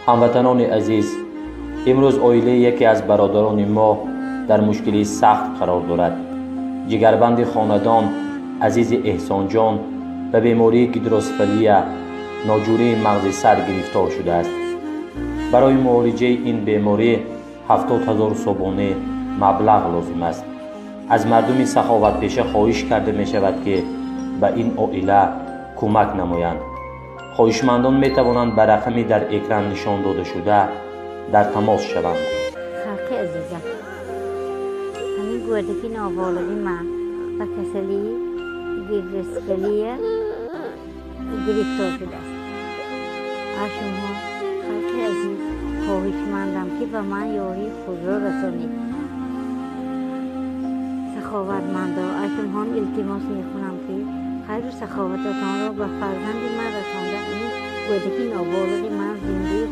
Ҳамватанони азиз, имрӯз оилаи яке аз бародарони мо дар мушкилии сахт қарор дорад. Ҷигарбанди хонадон Азизи Эҳсонҷон ба бемории гидросефалия, ноҷурии мағзи сар гирифтор шудааст. Барои муолиҷаи ин беморӣ 70 000 сомонӣ маблағ лозим аст. Аз мардуми саховатпеша хоҳиш карда мешавад, ки ба ин оила кӯмак намоянд. Хоҳишмандон метавонанд ба рақами дар экран нишон додашуда дар тамос шаванд. Халқи азизам, ҳамин гӯдаки ноболиғи ман ба касалии гидросефалия гирифтор шудааст. Аз шумо, халқи азиз, хоҳишмандам, ки ба ман ёрии худро расонед. Саховатмандо, аз шумоҳон илтимос мекунам, ки хайру саховататонро ба фарзанди ман расонда, ҳамин гӯдаки ноболиғи ман зиндаи